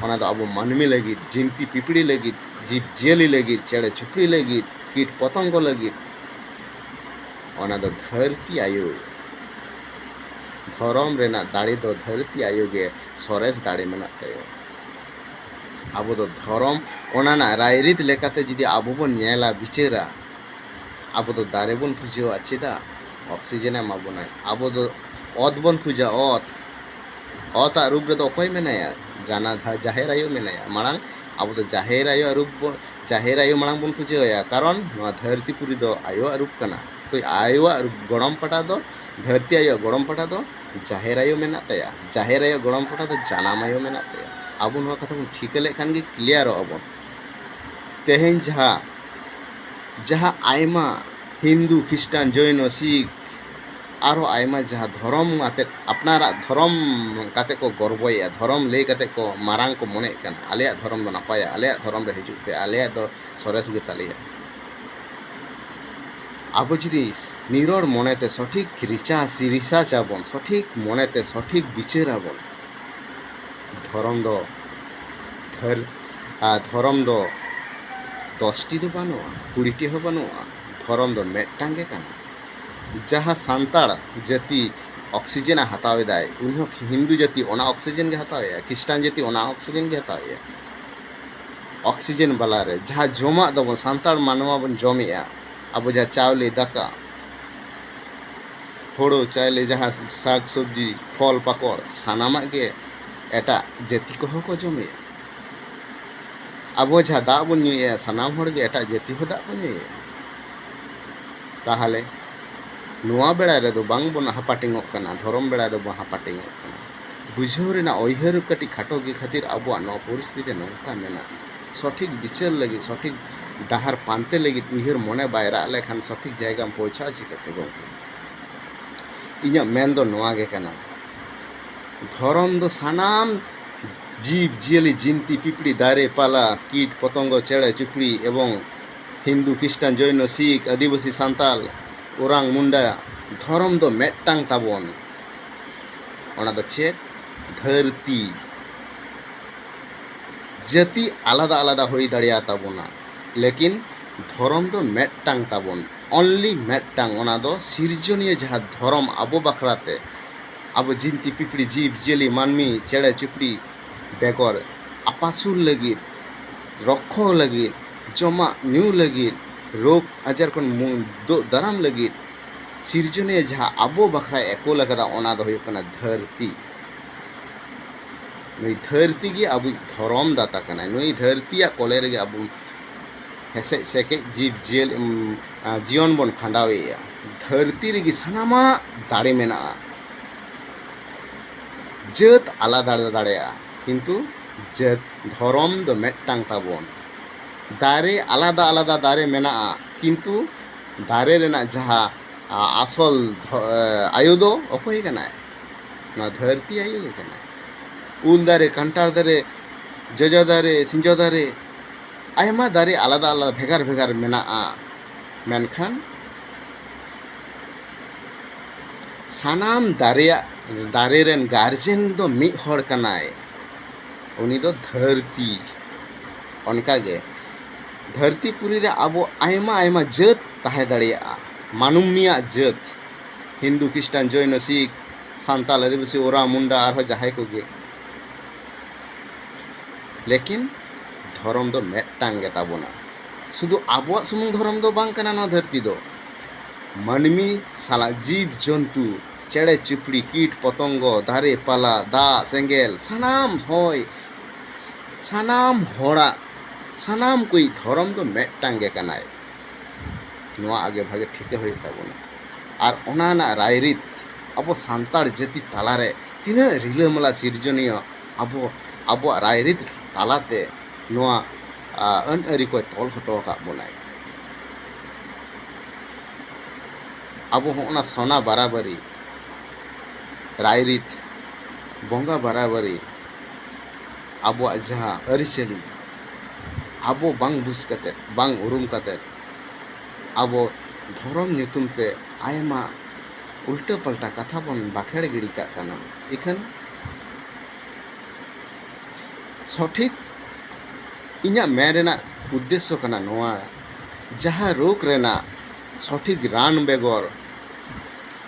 ᱚᱱᱟ ᱫᱚ ᱟᱵᱚ ᱢᱟᱹᱱᱢᱤ ᱞᱟᱹᱜᱤᱫ, ᱡᱤᱱᱛᱤ ᱯᱤᱯᱤᱲᱤ ᱞᱟᱹᱜᱤᱫ, ᱡᱤᱵᱽ ᱡᱤᱭᱟᱹᱞᱤ ᱞᱟᱹᱜᱤᱫ, ᱪᱮᱬᱮ ᱪᱩᱯᱲᱤ ᱞᱟᱹᱜᱤᱫ, ᱠᱤᱴ ᱯᱚᱛᱚᱝᱜᱚ ᱞᱟᱹᱜᱤᱫ, ᱚᱱᱟ ᱫᱚ ᱫᱷᱟᱹᱨᱛᱤ ᱟᱭᱳ᱾ ᱫᱷᱚᱨᱚᱢ ᱨᱮᱱᱟᱜ ᱫᱟᱲᱮ ᱫᱚ ᱫᱷᱟᱹᱨᱛᱤ ᱟᱭᱳ ᱜᱮ ᱥᱚᱨᱮᱥ ᱫᱟᱲᱮ ᱢᱮᱱᱟᱜ ᱛᱟᱭᱟ᱾ ᱟᱵᱚ ᱫᱚ ᱫᱷᱚᱨᱚᱢ, ᱚᱱᱟ ᱨᱮᱱᱟᱜ ᱨᱟᱭᱨᱤᱛ ᱞᱮᱠᱟᱛᱮ ᱡᱩᱫᱤ ᱟᱵᱚ ᱵᱚᱱ ᱧᱮᱞᱟ, ᱵᱤᱪᱟᱹᱨᱟ, ᱟᱵᱚ ᱫᱚ ᱫᱟᱨᱮ ᱵᱚᱱ ᱯᱩᱡᱟᱹᱣᱟ, ᱪᱮᱫᱟᱜ? ᱚᱠᱥᱤᱡᱮᱱ ᱮ ᱮᱢᱟ ᱵᱚᱱᱟᱭ᱾ ᱟᱵᱚ ᱫᱚ ᱚᱛ ᱵᱚᱱ ᱯᱩᱡᱟ, ᱚᱛ, ᱚᱛᱟᱜ ᱨᱩᱯ ᱨᱮᱫᱚ ᱚᱠᱚᱭ ᱢᱮᱱᱟᱭᱟ? ᱡᱟᱱᱟ-, ᱡᱟᱦᱮᱨ ᱟᱭᱳ ᱢᱮᱱᱟᱭᱟ᱾ ᱢᱟᱲᱟᱝ ᱟᱵᱚ ᱫᱚ ᱡᱟᱦᱮᱨ ᱟᱭᱳᱣᱟᱜ ᱨᱩᱯ ᱵᱚᱱ, ᱡᱟᱦᱮᱨ ᱟᱭᱳ ᱢᱟᱲᱟᱝ ᱵᱚᱱ ᱯᱩᱡᱟᱹ ᱟᱭᱟ, ᱠᱟᱨᱚᱱ ᱱᱚᱣᱟ ᱫᱷᱟᱹᱨᱛᱤ ᱯᱩᱨᱤ ᱫᱚ ᱟᱭᱳᱣᱟᱜ ᱨᱩᱯ ᱠᱟᱱᱟ᱾ ᱛᱚ ᱟᱭᱳᱣᱟᱜ ᱜᱚᱲᱚᱢ ᱯᱟᱦᱴᱟ ᱫᱚ, ᱫᱷᱟᱹᱨᱛᱤ ᱟᱭᱳᱣᱟᱜ ᱜᱚᱲᱚᱢ ᱯᱟᱦᱴᱟ ᱫᱚ ᱡᱟᱦᱮᱨ ᱟᱭᱳ ᱢᱮᱱᱟᱜ ᱛᱟᱭᱟ, ᱡᱟᱦᱮᱨ ᱟᱭᱳ ᱜᱚᱲᱚᱢ ᱯᱟᱦᱴᱟ ᱫᱚ ᱡᱟᱱᱟᱢ ᱟᱭᱳ ᱢᱮᱱᱟᱜ ᱛᱟᱭᱟ᱾ ᱟᱵᱚ ᱱᱚᱣᱟ ᱠᱟᱛᱷᱟ ᱵᱚᱱ ᱴᱷᱤᱠᱟᱹ ᱞᱮᱠᱷᱟᱱ ᱜᱮ ᱠᱞᱤᱭᱟᱨᱚᱜ ᱟᱵᱚᱱ᱾ ᱛᱮᱦᱮᱧ ᱡᱟᱦᱟᱸ, ᱡᱟᱦᱟᱸ ᱟᱭᱢᱟ ᱦᱤᱱᱫᱩ, ᱠᱷᱨᱤᱥᱴᱟᱱ, ᱡᱚᱭᱱᱚ, ᱥᱤᱠᱷ, ᱟᱨᱦᱚᱸ ᱟᱭᱢᱟ ᱡᱟᱦᱟᱸ ᱫᱷᱚᱨᱚᱢ ᱟᱛᱮᱫ, ᱟᱯᱱᱟᱨᱟᱜ ᱫᱷᱚᱨᱚᱢ ᱠᱟᱛᱮ ᱠᱚ ᱜᱚᱨᱵᱚᱭᱮᱫᱼᱟ, ᱫᱷᱚᱨᱚᱢ ᱞᱟᱹᱭ ᱠᱟᱛᱮ ᱠᱚ ᱢᱟᱨᱟᱝ ᱠᱚ ᱢᱚᱱᱮᱭᱮᱫ ᱠᱟᱱᱟ, ᱟᱞᱮᱭᱟᱜ ᱫᱷᱚᱨᱚᱢ ᱫᱚ ᱱᱟᱯᱟᱭᱟ, ᱟᱞᱮᱭᱟᱜ ᱫᱷᱚᱨᱚᱢ ᱨᱮ ᱦᱤᱡᱩᱜ ᱯᱮ, ᱟᱞᱮᱭᱟᱜ ᱫᱚ ᱥᱚᱨᱮᱥ ᱜᱮ ᱛᱟᱞᱮᱭᱟ᱾ ᱟᱵᱚ ᱡᱩᱫᱤ ᱱᱤᱨᱚᱲ ᱢᱚᱱᱮᱛᱮ ᱥᱚᱴᱷᱤᱠ ᱨᱤᱪᱟᱨᱪ, ᱨᱤᱥᱟᱨᱪ ᱟᱵᱚᱱ, ᱥᱚᱴᱷᱤᱠ ᱢᱚᱱᱮᱛᱮ ᱥᱚᱴᱷᱤᱠ ᱵᱤᱪᱟᱹᱨ ᱟᱵᱚᱱ, ᱫᱷᱚᱨᱚᱢ ᱫᱚ ᱫᱷᱟᱹᱨ-, ᱟᱨ ᱫᱷᱚᱨᱚᱢ ᱫᱚ ᱫᱚᱥᱴᱤ ᱫᱚ ᱵᱟᱹᱱᱩᱜᱼᱟ, ᱠᱩᱲᱤᱴᱤ ᱦᱚᱸ ᱵᱟᱹᱱᱩᱜᱼᱟ᱾ ᱫᱷᱚᱨᱚᱢ ᱫᱚ ᱢᱤᱫᱴᱟᱝ ᱜᱮ ᱠᱟᱱᱟ᱾ ᱡᱟᱦᱟᱸ ᱥᱟᱱᱛᱟᱲ ᱡᱟᱹᱛᱤ ᱚᱠᱥᱤᱡᱮᱱᱮ ᱦᱟᱛᱟᱣ ᱮᱫᱟᱭ, ᱩᱱᱤ ᱦᱚᱸ ᱦᱤᱱᱫᱩ ᱡᱟᱹᱛᱤ ᱚᱱᱟ ᱚᱠᱥᱤᱡᱮᱱ ᱜᱮ ᱦᱟᱛᱟᱣᱮᱫᱼᱟ, ᱠᱷᱨᱤᱥᱴᱟᱱ ᱡᱟᱹᱛᱤ ᱚᱱᱟ ᱚᱠᱥᱤᱡᱮᱱ ᱜᱮ ᱦᱟᱛᱟᱣᱮᱫᱼᱟ᱾ ᱚᱠᱥᱤᱡᱮᱱ ᱵᱟᱞᱟ ᱨᱮ ᱡᱟᱦᱟᱸ ᱡᱚᱢᱟᱜ ᱫᱚᱵᱚᱱ, ᱥᱟᱱᱛᱟᱲ ᱢᱟᱱᱣᱟ ᱵᱚᱱ ᱡᱚᱢᱮᱫᱼᱟ, ᱟᱵᱚ ᱡᱟᱦᱟᱸ ᱪᱟᱣᱞᱮ, ᱫᱟᱠᱟ, ᱦᱳᱲᱳ ᱪᱟᱣᱞᱮ, ᱡᱟᱦᱟᱸ ᱥᱟᱠ ᱥᱚᱵᱽᱡᱤ, ᱯᱷᱚᱞ ᱯᱟᱠᱚᱲ, ᱥᱟᱱᱟᱢᱟᱜ ᱜᱮ ᱮᱴᱟᱜ ᱡᱟᱹᱛᱤ ᱠᱚᱦᱚᱸ ᱠᱚ ᱡᱚᱢᱮᱫᱼᱟ᱾ ᱟᱵᱚ ᱡᱟᱦᱟᱸ ᱫᱟᱜ ᱵᱚᱱ ᱧᱩᱭᱮᱫᱼᱟ, ᱥᱟᱱᱟᱢ ᱦᱚᱲ ᱜᱮ ᱮᱴᱟᱜ ᱡᱟᱹᱛᱤ ᱦᱚᱸ ᱫᱟᱜ ᱠᱚ ᱧᱩᱭᱮᱫᱼᱟ᱾ ᱛᱟᱦᱚᱞᱮ ᱱᱚᱣᱟ ᱵᱮᱲᱟ ᱨᱮᱫᱚ ᱵᱟᱝ ᱵᱚᱱ ᱦᱟᱯᱟᱴᱤᱧᱚᱜ ᱠᱟᱱᱟ, ᱫᱷᱚᱨᱚᱢ ᱵᱮᱲᱟ ᱨᱮᱵᱚᱱ ᱦᱟᱯᱟᱴᱤᱧᱚᱜ ᱠᱟᱱᱟ᱾ ᱵᱩᱡᱷᱟᱹᱣ ᱨᱮᱱᱟᱜ ᱩᱭᱦᱟᱹᱨ ᱠᱟᱹᱴᱤᱡ ᱠᱷᱟᱴᱚ ᱜᱮ ᱠᱷᱟᱹᱛᱤᱨ ᱟᱵᱚᱣᱟᱜ ᱱᱚᱣᱟ ᱯᱚᱨᱤᱥᱛᱷᱤᱛᱤ ᱱᱚᱝᱠᱟ ᱢᱮᱱᱟᱜᱼᱟ᱾ ᱥᱚᱴᱷᱤᱠ ᱵᱤᱪᱟᱹᱨ ᱞᱟᱹᱜᱤᱫ, ᱥᱚᱴᱷᱤᱠ ᱰᱟᱦᱟᱨ ᱯᱟᱱᱛᱮ ᱞᱟᱹᱜᱤᱫ ᱩᱭᱦᱟᱹᱨ ᱢᱚᱱᱮ ᱵᱟᱭ ᱨᱟᱜ ᱞᱮᱠᱷᱟᱱ ᱥᱚᱴᱷᱤᱠ ᱡᱟᱭᱜᱟᱢ ᱯᱳᱣᱪᱷᱟᱜᱼᱟ ᱪᱤᱠᱟᱹᱛᱮ ᱜᱚᱢᱠᱮ? ᱤᱧᱟᱹᱜ ᱢᱮᱱ ᱫᱚ ᱱᱚᱣᱟ ᱜᱮ ᱠᱟᱱᱟ, ᱫᱷᱚᱨᱚᱢ ᱫᱚ ᱥᱟᱱᱟᱢ ᱡᱤᱵᱽ ᱡᱤᱭᱟᱹᱞᱤ, ᱡᱤᱱᱛᱤ ᱯᱤᱯᱤᱲᱤ, ᱫᱟᱨᱮ ᱯᱟᱞᱟ, ᱠᱤᱴ ᱯᱚᱛᱚᱝᱜᱚ, ᱪᱮᱬᱮ ᱪᱩᱯᱲᱤ ᱮᱵᱚᱝ ᱦᱤᱱᱫᱩ, ᱠᱷᱨᱤᱥᱴᱟᱱ, ᱡᱚᱭᱱᱚ, ᱥᱤᱠᱷ, ᱟᱹᱫᱤᱵᱟᱹᱥᱤ, ᱥᱟᱱᱛᱟᱞ, ᱳᱨᱟᱝ, ᱢᱩᱱᱰᱟ, ᱫᱷᱚᱨᱚᱢ ᱫᱚ ᱢᱤᱫᱴᱟᱝ ᱛᱟᱵᱚᱱ᱾ ᱚᱱᱟ ᱫᱚ ᱪᱮᱫ? ᱫᱷᱟᱹᱨᱛᱤ᱾ ᱡᱟᱹᱛᱤ ᱟᱞᱟᱫᱟ ᱟᱞᱟᱫᱟ ᱦᱩᱭ ᱫᱟᱲᱮᱭᱟ ᱛᱟᱵᱚᱱᱟ, ᱞᱮᱠᱤᱱ ᱫᱷᱚᱨᱚᱢ ᱫᱚ ᱢᱤᱫᱴᱟᱝ ᱛᱟᱵᱚᱱ, only ᱢᱤᱫᱴᱟᱝ᱾ ᱚᱱᱟ ᱫᱚ ᱥᱤᱨᱡᱚᱱᱤᱭᱟᱹ ᱡᱟᱦᱟᱸ ᱫᱷᱚᱨᱚᱢ ᱟᱵᱚ ᱵᱟᱠᱷᱨᱟ ᱛᱮ, ᱟᱵᱚ ᱡᱤᱱᱛᱤ ᱯᱤᱯᱤᱲᱤ, ᱡᱤᱵᱽ ᱡᱤᱭᱟᱹᱞᱤ, ᱢᱟᱹᱱᱢᱤ, ᱪᱮᱬᱮ ᱪᱩᱯᱲᱤ ᱵᱮᱜᱚᱨ ᱟᱯᱟᱥᱩᱞ ᱞᱟᱹᱜᱤᱫ, ᱨᱚᱠᱠᱷᱚ ᱞᱟᱹᱜᱤᱫ, ᱡᱚᱢᱟᱜ ᱧᱩ ᱞᱟᱹᱜᱤᱫ, ᱨᱳᱜᱽ ᱟᱡᱟᱨ ᱠᱷᱚᱱ ᱢᱩ-, ᱫᱳᱜ ᱫᱟᱨᱟᱢ ᱞᱟᱹᱜᱤᱫ ᱥᱤᱨᱡᱚᱱᱤᱭᱟᱹ ᱡᱟᱦᱟᱸ ᱟᱵᱚ ᱵᱟᱠᱷᱨᱟᱭ ᱮᱠᱳᱞ ᱟᱠᱟᱫᱟ, ᱚᱱᱟ ᱫᱚ ᱦᱩᱭᱩᱜ ᱠᱟᱱᱟ ᱫᱷᱟᱹᱨᱛᱤ᱾ ᱱᱩᱭ ᱫᱷᱟᱹᱨᱛᱤ ᱜᱮ ᱟᱵᱚᱭᱤᱡ ᱫᱷᱚᱨᱚᱢ ᱫᱟᱛᱟ ᱠᱟᱱᱟᱭ᱾ ᱱᱩᱭ ᱫᱷᱟᱹᱨᱛᱤᱭᱟᱜ ᱠᱚᱞᱮ ᱨᱮᱜᱮ ᱟᱵᱚ ᱦᱮᱥᱮᱡ ᱥᱮᱠᱮᱡ ᱡᱤᱵᱽ ᱡᱤᱭᱟᱹᱞᱤ, ᱩᱢ, ᱟ, ᱡᱤᱭᱚᱱ ᱵᱚᱱ ᱠᱷᱟᱸᱰᱟᱣᱮᱫᱼᱟ᱾ ᱫᱷᱟᱹᱨᱛᱤ ᱨᱮᱜᱮ ᱥᱟᱱᱟᱢᱟᱜ ᱫᱟᱲᱮ ᱢᱮᱱᱟᱜᱼᱟ᱾ ᱡᱟᱹᱛ ᱟᱞᱟᱫᱟ ᱫᱟᱲᱮᱭᱟᱜᱼᱟ, ᱠᱤᱱᱛᱩ ᱡᱟᱹᱛ, ᱫᱷᱚᱨᱚᱢ ᱫᱚ ᱢᱤᱫᱴᱟᱝ ᱛᱟᱵᱚᱱ᱾ ᱫᱟᱨᱮ ᱟᱞᱟᱫᱟ ᱟᱞᱟᱫᱟ ᱫᱟᱨᱮ ᱢᱮᱱᱟᱜᱼᱟ, ᱠᱤᱱᱛᱩ ᱫᱟᱨᱮ ᱨᱮᱱᱟᱜ ᱡᱟᱦᱟᱸ, ᱟ, ᱟᱥᱚᱞ ᱫᱷᱚ-, ᱮ, ᱟᱭᱳ ᱫᱚ ᱚᱠᱚᱭ ᱠᱟᱱᱟᱭ? ᱱᱚᱣᱟ ᱫᱷᱟᱹᱨᱛᱤ ᱟᱭᱳ ᱜᱮ ᱠᱟᱱᱟᱭ᱾ ᱩᱞ ᱫᱟᱨᱮ, ᱠᱟᱱᱴᱷᱟᱲ ᱫᱟᱨᱮ, ᱡᱚᱡᱚ ᱫᱟᱨᱮ, ᱥᱤᱸᱡᱚ ᱫᱟᱨᱮ, ᱟᱭᱢᱟ ᱫᱟᱨᱮ ᱟᱞᱟᱫᱟ ᱟᱞᱟᱫᱟ ᱵᱷᱮᱜᱟᱨ ᱵᱷᱮᱜᱟᱨ ᱢᱮᱱᱟᱜᱼᱟ, ᱢᱮᱱᱠᱷᱟᱱ ᱥᱟᱱᱟᱢ ᱫᱟᱨᱮᱭᱟᱜ, ᱫᱟᱨᱮ ᱨᱮᱱ ᱜᱟᱨᱡᱮᱱ ᱫᱚ ᱢᱤᱫ ᱦᱚᱲ ᱠᱟᱱᱟᱭ, ᱩᱱᱤ ᱫᱚ ᱫᱷᱟᱹᱨᱛᱤ᱾ ᱚᱱᱠᱟᱜᱮ ᱫᱷᱟᱹᱨᱛᱤ ᱯᱩᱨᱤ ᱨᱮ ᱟᱵᱚ ᱟᱭᱢᱟ ᱟᱭᱢᱟ ᱡᱟᱹᱛ ᱛᱟᱦᱮᱸ ᱫᱟᱲᱮᱭᱟᱜᱼᱟ, ᱢᱟᱹᱱᱢᱤᱭᱟᱜ ᱡᱟᱹᱛ, ᱦᱤᱱᱫᱩ, ᱠᱷᱨᱤᱥᱴᱟᱱ, ᱡᱚᱭᱱᱚ, ᱥᱤᱠᱷ, ᱥᱟᱱᱛᱟᱞ, ᱟᱹᱫᱤᱵᱟᱹᱥᱤ, ᱳᱨᱟᱣ, ᱢᱩᱱᱰᱟ, ᱟᱨᱦᱚᱸ ᱡᱟᱦᱟᱸᱭ ᱠᱚᱜᱮ᱾ ᱞᱮᱠᱤᱱ ᱫᱷᱚᱨᱚᱢ ᱫᱚ ᱢᱤᱫᱴᱟᱝ ᱜᱮ ᱛᱟᱵᱚᱱᱟ᱾ ᱥᱩᱫᱷᱩ ᱟᱵᱚᱣᱟᱜ ᱥᱩᱢᱩᱝ ᱫᱷᱚᱨᱚᱢ ᱫᱚ ᱵᱟᱝ ᱠᱟᱱᱟ ᱱᱚᱣᱟ ᱫᱷᱟᱹᱨᱛᱤ ᱫᱚ᱾ ᱢᱟᱹᱱᱢᱤ ᱥᱟᱞᱟᱜ ᱡᱤᱵᱽ ᱡᱚᱱᱛᱩ, ᱪᱮᱬᱮ ᱪᱤᱯᱲᱤ, ᱠᱤᱴ ᱯᱚᱛᱚᱝᱜᱚ, ᱫᱟᱨᱮ ᱯᱟᱞᱟ, ᱫᱟᱜ, ᱥᱮᱸᱜᱮᱞ, ᱥᱟᱱᱟᱢ ᱦᱚᱭ, ᱥᱟᱱᱟᱢ ᱦᱚᱲᱟᱜ, ᱥᱟᱱᱟᱢ ᱠᱚᱭᱤᱡ ᱫᱷᱚᱨᱚᱢ ᱫᱚ ᱢᱤᱫᱴᱟᱝ ᱜᱮ ᱠᱟᱱᱟᱭ᱾ ᱱᱚᱣᱟ ᱟᱜᱮ ᱵᱷᱟᱜᱮ ᱴᱷᱤᱠᱟᱹ ᱦᱩᱭᱩᱜ ᱛᱟᱵᱚᱱᱟ᱾ ᱟᱨ ᱚᱱᱟ ᱨᱮᱱᱟᱜ ᱨᱟᱭᱨᱤᱛ ᱟᱵᱚ ᱥᱟᱱᱛᱟᱲ ᱡᱟᱹᱛᱤ ᱛᱟᱞᱟᱨᱮ ᱛᱤᱱᱟᱹᱜ ᱨᱤᱞᱟᱹᱢᱟᱞᱟ ᱥᱤᱨᱡᱚᱱᱤᱭᱟᱹ ᱟᱵᱚ, ᱟᱵᱚᱣᱟᱜ ᱨᱟᱭᱨᱤᱛ ᱛᱟᱞᱟᱛᱮ ᱱᱚᱣᱟ, ᱟ, ᱟᱹᱱ ᱟᱹᱨᱤ ᱠᱚᱭ ᱛᱚᱞ ᱦᱚᱴᱚ ᱟᱠᱟᱫ ᱵᱚᱱᱟᱭ᱾ ᱟᱵᱚ ᱦᱚᱸ ᱚᱱᱟ ᱥᱚᱱᱟ ᱵᱟᱨᱟᱵᱟᱨᱤ, ᱨᱟᱭᱨᱤᱛ, ᱵᱚᱸᱜᱟ ᱵᱟᱨᱟᱵᱟᱨᱤ, ᱟᱵᱚᱣᱟᱜ ᱡᱟᱦᱟᱸ ᱟᱹᱨᱤᱪᱟᱹᱞᱤ, ᱟᱵᱚ ᱵᱟᱝ ᱵᱩᱡᱽ ᱠᱟᱛᱮᱫ, ᱵᱟᱝ ᱩᱨᱩᱢ ᱠᱟᱛᱮᱫ, ᱟᱵᱚ ᱫᱷᱚᱨᱚᱢ ᱧᱩᱛᱩᱢ ᱛᱮ ᱟᱭᱢᱟ ᱩᱞᱴᱟᱹ ᱯᱟᱞᱴᱟ ᱠᱟᱛᱷᱟ ᱵᱚᱱ ᱵᱟᱠᱷᱮᱲ ᱜᱤᱰᱤ ᱠᱟᱜ ᱠᱟᱱᱟ᱾ ᱤᱠᱷᱟᱹᱱ ᱥᱚᱴᱷᱤᱠ ᱤᱧᱟᱹᱜ ᱢᱮᱱ ᱨᱮᱱᱟᱜ ᱩᱫᱽᱫᱮᱥᱥᱚ ᱠᱟᱱᱟ ᱱᱚᱣᱟ, ᱡᱟᱦᱟᱸ ᱨᱳᱜᱽ ᱨᱮᱱᱟᱜ ᱥᱚᱴᱷᱤᱠ ᱨᱟᱱ ᱵᱮᱜᱚᱨ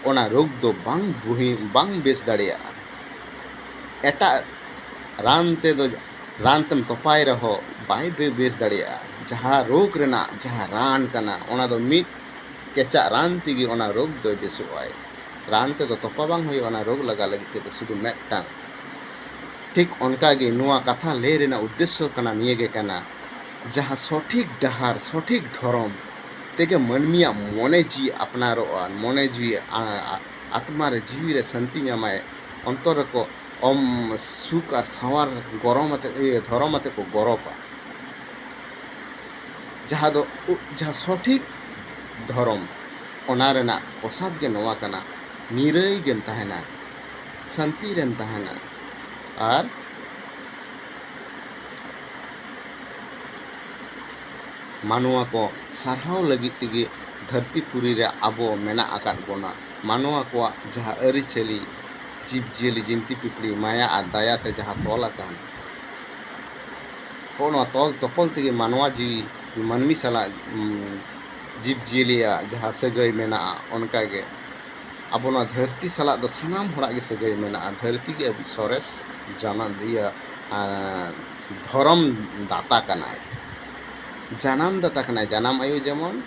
ᱚᱱᱟ ᱨᱳᱜᱽ ᱫᱚ ᱵᱟᱝ ᱵᱩᱦᱤ-, ᱵᱟᱝ ᱵᱮᱥ ᱫᱟᱲᱮᱭᱟᱜᱼᱟ᱾ ᱮᱴᱟᱜ ᱨᱟᱱ ᱛᱮᱫᱚ, ᱨᱟᱱ ᱛᱮᱢ ᱛᱚᱯᱟᱭ ᱨᱮᱦᱚᱸ ᱵᱟᱭ ᱵᱮ-, ᱵᱮᱥ ᱫᱟᱲᱮᱭᱟᱜᱼᱟ᱾ ᱡᱟᱦᱟᱸ ᱨᱳᱜᱽ ᱨᱮᱱᱟᱜ ᱡᱟᱦᱟᱸ ᱨᱟᱱ ᱠᱟᱱᱟ, ᱚᱱᱟ ᱫᱚ ᱢᱤᱫ ᱠᱮᱪᱟᱜ ᱨᱟᱱ ᱛᱮᱜᱮ ᱚᱱᱟ ᱨᱳᱜᱽ ᱫᱚᱭ ᱵᱮᱥᱚᱜᱼᱟᱭ᱾ ᱨᱟᱱ ᱛᱮᱫᱚ ᱛᱚᱯᱟ ᱵᱟᱝ ᱦᱩᱭᱩᱜᱼᱟ ᱚᱱᱟ ᱨᱳᱜᱽ ᱞᱟᱜᱟ ᱞᱟᱹᱜᱤᱫ ᱛᱮᱫᱚ, ᱥᱩᱫᱷᱩ ᱢᱤᱫᱴᱟᱝ᱾ ᱴᱷᱤᱠ ᱚᱱᱠᱟᱜᱮ ᱱᱚᱣᱟ ᱠᱟᱛᱷᱟ ᱞᱟᱹᱭ ᱨᱮᱱᱟᱜ ᱩᱫᱽᱫᱮᱥᱥᱚ ᱠᱟᱱᱟ, ᱱᱤᱭᱟᱹ ᱜᱮ ᱠᱟᱱᱟ, ᱡᱟᱦᱟᱸ ᱥᱚᱴᱷᱤᱠ ᱰᱟᱦᱟᱨ, ᱥᱚᱴᱷᱤᱠ ᱫᱷᱚᱨᱚᱢ ᱛᱮᱜᱮ ᱢᱟᱹᱱᱢᱤᱭᱟᱜ ᱢᱚᱱᱮ ᱡᱤᱣᱤ ᱟᱯᱱᱟᱨᱚᱜᱼᱟ, ᱢᱚᱱᱮ ᱡᱤᱣᱤ, ᱟ-, ᱟ-, ᱟᱛᱢᱟ ᱨᱮ, ᱡᱤᱣᱤ ᱨᱮ ᱥᱟᱹᱱᱛᱤ ᱧᱟᱢᱟᱭ, ᱚᱱᱛᱚᱨ ᱨᱮᱠᱚ ᱚᱢ ᱥᱩᱠ ᱟᱨ ᱥᱟᱶᱟᱨ ᱜᱚᱨᱚᱢ ᱟᱛᱮ, ᱤᱭᱟᱹ, ᱫᱷᱚᱨᱚᱢ ᱟᱛᱮ ᱠᱚ ᱜᱚᱨᱚᱵᱟ᱾ ᱡᱟᱦᱟᱸ ᱫᱚ ᱩ-, ᱡᱟᱦᱟᱸ ᱥᱚᱴᱷᱤᱠ ᱫᱷᱚᱨᱚᱢ, ᱚᱱᱟ ᱨᱮᱱᱟᱜ ᱯᱨᱚᱥᱟᱫ ᱜᱮ ᱱᱚᱣᱟ ᱠᱟᱱᱟ, ᱱᱤᱨᱟᱹᱭ ᱜᱮᱢ ᱛᱟᱦᱮᱱᱟ, ᱥᱟᱹᱱᱛᱤ ᱨᱮᱢ ᱛᱟᱦᱮᱱᱟ᱾ ᱟᱨ ᱢᱟᱱᱣᱟ ᱠᱚ ᱥᱟᱨᱦᱟᱣ ᱞᱟᱹᱜᱤᱫ ᱛᱮᱜᱮ ᱫᱷᱟᱹᱨᱛᱤ ᱯᱩᱨᱤ ᱨᱮ ᱟᱵᱚ ᱢᱮᱱᱟᱜ ᱟᱠᱟᱫ ᱵᱚᱱᱟ᱾ ᱢᱟᱱᱣᱟ ᱠᱚᱣᱟᱜ ᱡᱟᱦᱟᱸ ᱟᱹᱨᱤᱪᱟᱹᱞᱤ, ᱡᱤᱵᱽᱼᱡᱤᱭᱟᱹᱞᱤ, ᱡᱤᱱᱛᱤ ᱯᱤᱯᱤᱲᱤ, ᱢᱟᱭᱟ ᱟᱨ ᱫᱟᱭᱟ ᱛᱮ ᱡᱟᱦᱟᱸ ᱛᱚᱞ ᱟᱠᱟᱱ, ᱦᱚᱸᱜᱼᱚ ᱱᱚᱣᱟ ᱛᱚᱞ ᱛᱚᱯᱚᱞ ᱛᱮᱜᱮ ᱢᱟᱱᱣᱟ ᱡᱤᱣᱤ, ᱢᱟᱹᱱᱢᱤ ᱥᱟᱞᱟᱜ, ᱩᱢ, ᱡᱤᱵᱽᱼᱡᱤᱭᱟᱹᱞᱤᱭᱟᱜ ᱡᱟᱦᱟᱸ ᱥᱟᱹᱜᱟᱹᱭ ᱢᱮᱱᱟᱜᱼᱟ, ᱚᱱᱠᱟᱜᱮ ᱟᱵᱚ ᱱᱚᱣᱟ ᱫᱷᱟᱹᱨᱛᱤ ᱥᱟᱞᱟᱜ ᱫᱚ ᱥᱟᱱᱟᱢ ᱦᱚᱲᱟᱜ ᱜᱮ ᱥᱟᱹᱜᱟᱹᱭ ᱢᱮᱱᱟᱜᱼᱟ᱾ ᱫᱷᱟᱹᱨᱛᱤ ᱜᱮ ᱟᱵᱚ ᱥᱚᱨᱮᱥ ᱡᱟᱱᱟᱢ, ᱤᱭᱟᱹ, ᱟᱸ, ᱫᱷᱚᱨᱚᱢ ᱫᱟᱛᱟ ᱠᱟᱱᱟᱭ, ᱡᱟᱱᱟᱢ ᱫᱟᱛᱟ ᱠᱟᱱᱟᱭ, ᱡᱟᱱᱟᱢ ᱟᱭᱳ ᱡᱮᱢᱚᱱ᱾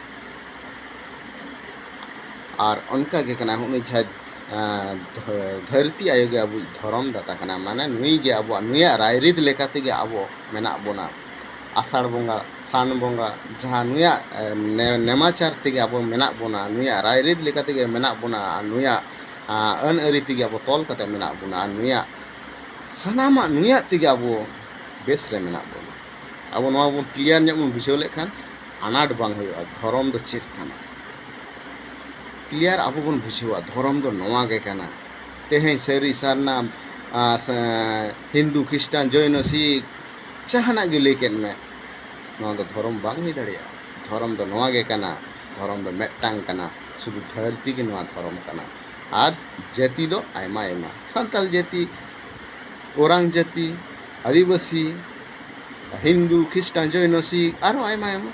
ᱟᱨ ᱚᱱᱠᱟ ᱜᱮ ᱠᱟᱱᱟ ᱩᱱᱤ ᱡᱟᱦᱟᱸᱭ, ᱟᱸ, ᱫᱷᱟᱹ-, ᱫᱷᱟᱹᱨᱛᱤ ᱟᱭᱳ ᱜᱮ ᱟᱵᱚᱭᱤᱡ ᱫᱷᱚᱨᱚᱢ ᱫᱟᱛᱟ ᱠᱟᱱᱟ, ᱢᱟᱱᱮ ᱱᱩᱭ ᱜᱮ ᱟᱵᱚᱣᱟᱜ, ᱱᱩᱭᱟᱜ ᱨᱟᱭᱨᱤᱛ ᱞᱮᱠᱟ ᱛᱮᱜᱮ ᱟᱵᱚ ᱢᱮᱱᱟᱜ ᱵᱚᱱᱟ᱾ ᱟᱥᱟᱲ ᱵᱚᱸᱜᱟ, ᱥᱟᱱ ᱵᱚᱸᱜᱟ, ᱡᱟᱦᱟᱸ ᱱᱩᱭᱟᱜ, ᱮ, ᱱᱮ-, ᱱᱮᱢᱟᱪᱟᱨ ᱛᱮᱜᱮ ᱟᱵᱚ ᱢᱮᱱᱟᱜ ᱵᱚᱱᱟ, ᱱᱩᱭᱟᱜ ᱨᱟᱭᱨᱤᱛ ᱞᱮᱠᱟ ᱛᱮᱜᱮ ᱢᱮᱱᱟᱜ ᱵᱚᱱᱟ, ᱟᱨ ᱱᱩᱭᱟᱜ, ᱟᱸ, ᱟᱹᱱ ᱟᱹᱨᱤ ᱛᱮᱜᱮ ᱟᱵᱚ ᱛᱚᱞ ᱠᱟᱛᱮ ᱢᱮᱱᱟᱜ ᱵᱚᱱᱟ, ᱟᱨ ᱱᱩᱭᱟᱜ ᱥᱟᱱᱟᱢᱟᱜ ᱱᱩᱭᱟᱜ ᱛᱮᱜᱮ ᱟᱵᱚ ᱵᱮᱥ ᱨᱮ ᱢᱮᱱᱟᱜ ᱵᱚᱱᱟ᱾ ᱟᱵᱚ ᱱᱚᱣᱟ ᱵᱚᱱ clear ᱧᱚᱜ ᱵᱚᱱ ᱵᱩᱡᱷᱟᱹᱣ ᱞᱮᱠᱷᱟᱱ ᱟᱱᱟᱴ ᱵᱟᱝ ᱦᱩᱭᱩᱜᱼᱟ, ᱫᱷᱚᱨᱚᱢ ᱫᱚ ᱪᱮᱫ ᱠᱟᱱᱟ᱾ Clear ᱟᱵᱚ ᱵᱚᱱ ᱵᱩᱡᱷᱟᱹᱣᱟ, ᱫᱷᱚᱨᱚᱢ ᱫᱚ ᱱᱚᱣᱟ ᱜᱮ ᱠᱟᱱᱟ᱾ ᱛᱮᱦᱮᱧ ᱥᱟᱹᱨᱤ ᱥᱟᱨᱱᱟ, ᱟ, ᱥᱟ-, ᱦᱤᱱᱫᱩ, ᱠᱷᱨᱤᱥᱴᱟᱱ, ᱡᱚᱭᱱᱚ, ᱥᱤᱠᱷ, ᱡᱟᱦᱟᱱᱟᱜ ᱜᱮ ᱞᱟᱹᱭ ᱠᱮᱫ ᱢᱮ, ᱱᱚᱣᱟ ᱫᱚ ᱫᱷᱚᱨᱚᱢ ᱵᱟᱝ ᱦᱩᱭ ᱫᱟᱲᱮᱭᱟᱜᱼᱟ᱾ ᱫᱷᱚᱨᱚᱢ ᱫᱚ ᱱᱚᱣᱟ ᱜᱮ ᱠᱟᱱᱟ, ᱫᱷᱚᱨᱚᱢ ᱫᱚ ᱢᱤᱫᱴᱟᱝ ᱠᱟᱱᱟ, ᱥᱩᱫᱷᱩ ᱫᱷᱟᱹᱨᱛᱤ ᱜᱮ ᱱᱚᱣᱟ ᱫᱷᱚᱨᱚᱢ ᱠᱟᱱᱟ᱾ ᱟᱨ ᱡᱟᱹᱛᱤ ᱫᱚ ᱟᱭᱢᱟ ᱟᱭᱢᱟ, ᱥᱟᱱᱛᱟᱲ ᱡᱟᱹᱛᱤ, ᱳᱨᱟᱝ ᱡᱟᱹᱛᱤ, ᱟᱹᱫᱤᱵᱟᱹᱥᱤ, ᱦᱤᱱᱫᱩ, ᱠᱷᱨᱤᱥᱴᱟᱱ, ᱡᱚᱭᱱᱚ, ᱥᱤᱠᱷ, ᱟᱨᱦᱚᱸ ᱟᱭᱢᱟ ᱟᱭᱢᱟ᱾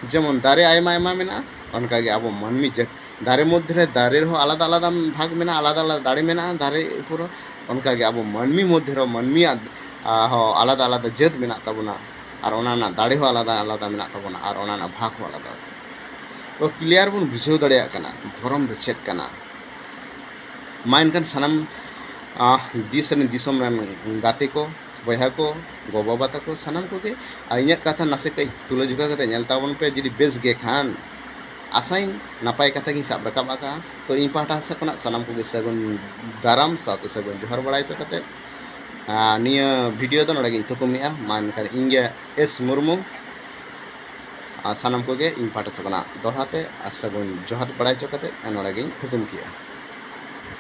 ᱡᱮᱢᱚᱱ ᱫᱟᱨᱮ ᱟᱭᱢᱟ ᱟᱭᱢᱟ ᱢᱮᱱᱟᱜᱼᱟ, ᱚᱱᱠᱟᱜᱮ ᱟᱵᱚ ᱢᱟᱹᱱᱢᱤ ᱡᱟᱹᱛ, ᱫᱟᱨᱮ ᱢᱚᱫᱽᱫᱷᱮ ᱨᱮ, ᱫᱟᱨᱮ ᱨᱮᱦᱚᱸ ᱟᱞᱟᱫᱟ ᱟᱞᱟᱫᱟ ᱵᱷᱟᱜᱽ ᱢᱮᱱᱟᱜᱼᱟ, ᱟᱞᱟᱫᱟ ᱟᱞᱟᱫᱟ ᱫᱟᱨᱮ ᱢᱮᱱᱟᱜᱼᱟ ᱫᱟᱨᱮ ᱩᱯᱚᱨ ᱦᱚᱸ᱾ ᱚᱱᱠᱟᱜᱮ ᱟᱵᱚ ᱢᱟᱹᱱᱢᱤ ᱢᱚᱫᱽᱫᱷᱮ ᱨᱮᱦᱚᱸ ᱢᱟᱹᱱᱢᱤᱭᱟᱜ, ᱟ, ᱦᱚᱸ ᱟᱞᱟᱫᱟ ᱟᱞᱟᱫᱟ ᱡᱟᱹᱛ ᱢᱮᱱᱟᱜ ᱛᱟᱵᱚᱱᱟ, ᱟᱨ ᱚᱱᱟ ᱨᱮᱱᱟᱜ ᱫᱟᱲᱮ ᱦᱚᱸ ᱟᱞᱟᱫᱟ ᱟᱞᱟᱫᱟ ᱢᱮᱱᱟᱜ ᱛᱟᱵᱚᱱᱟ, ᱟᱨ ᱚᱱᱟ ᱨᱮᱱᱟᱜ ᱵᱷᱟᱜᱽ ᱦᱚᱸ ᱟᱞᱟᱫᱟ᱾ ᱛᱚ clear ᱵᱚᱱ ᱵᱩᱡᱷᱟᱹᱣ ᱫᱟᱲᱮᱭᱟᱜ ᱠᱟᱱᱟ ᱫᱷᱚᱨᱚᱢ ᱫᱚ ᱪᱮᱫ ᱠᱟᱱᱟ᱾ ᱢᱟ ᱮᱱᱠᱷᱟᱱ ᱥᱟᱱᱟᱢ, ᱟ, ᱫᱤᱥ ᱨᱮᱱ ᱫᱤᱥᱚᱢ ᱨᱮᱱ ᱜᱟᱛᱮ ᱠᱚ, ᱵᱚᱭᱦᱟ ᱠᱚ, ᱜᱚ-ᱵᱟᱵᱟ ᱛᱟᱠᱚ, ᱥᱟᱱᱟᱢ ᱠᱚᱜᱮ᱾ ᱟᱨ ᱤᱧᱟᱹᱜ ᱠᱟᱛᱷᱟ ᱱᱟᱥᱮ ᱠᱟᱹᱡ ᱛᱩᱞᱟᱹᱡᱚᱠᱷᱟ ᱠᱟᱛᱮ ᱧᱮᱞ ᱛᱟᱵᱚᱱ ᱯᱮ, ᱡᱩᱫᱤ ᱵᱮᱥ ᱜᱮ ᱠᱷᱟᱱ, ᱟᱥᱟᱧ ᱱᱟᱯᱟᱭ ᱠᱟᱛᱷᱟ ᱜᱤᱧ ᱥᱟᱵ ᱨᱟᱠᱟᱵ ᱟᱠᱟᱫᱼᱟ᱾ ᱛᱚ ᱤᱧ ᱯᱟᱦᱴᱟ ᱥᱮᱫ ᱠᱷᱚᱱᱟᱜ ᱥᱟᱱᱟᱢ ᱠᱚᱜᱮ ᱥᱟᱹᱜᱩᱱ ᱫᱟᱨᱟᱢ ᱥᱟᱶᱛᱮ ᱥᱟᱹᱜᱩᱱ ᱡᱚᱦᱟᱨ ᱵᱟᱲᱟᱭ ᱦᱚᱪᱚ ᱠᱟᱛᱮ, ᱟᱨ ᱱᱤᱭᱟᱹ ᱵᱷᱤᱰᱤᱭᱳ ᱫᱚ ᱱᱚᱰᱮ ᱜᱤᱧ ᱛᱷᱩᱠᱩᱢᱮᱜᱼᱟ᱾ ᱢᱟ ᱮᱱᱠᱷᱟᱱ ᱤᱧ ᱜᱮ ᱮᱥ ᱢᱩᱨᱢᱩ, ᱟᱨ ᱥᱟᱱᱟᱢ ᱠᱚᱜᱮ ᱤᱧ ᱯᱟᱦᱴᱟ ᱥᱮᱫ ᱠᱷᱚᱱᱟᱜ ᱫᱚᱦᱲᱟ ᱛᱮ ᱟᱨ ᱥᱟᱹᱜᱩᱱ ᱡᱚᱦᱟᱨ ᱵᱟᱲᱟᱭ ᱦᱚᱪᱚ ᱠᱟᱛᱮ ᱱᱚᱰᱮ ᱜᱤᱧ ᱛᱷᱩᱠᱩᱢ ᱠᱮᱜᱼᱟ᱾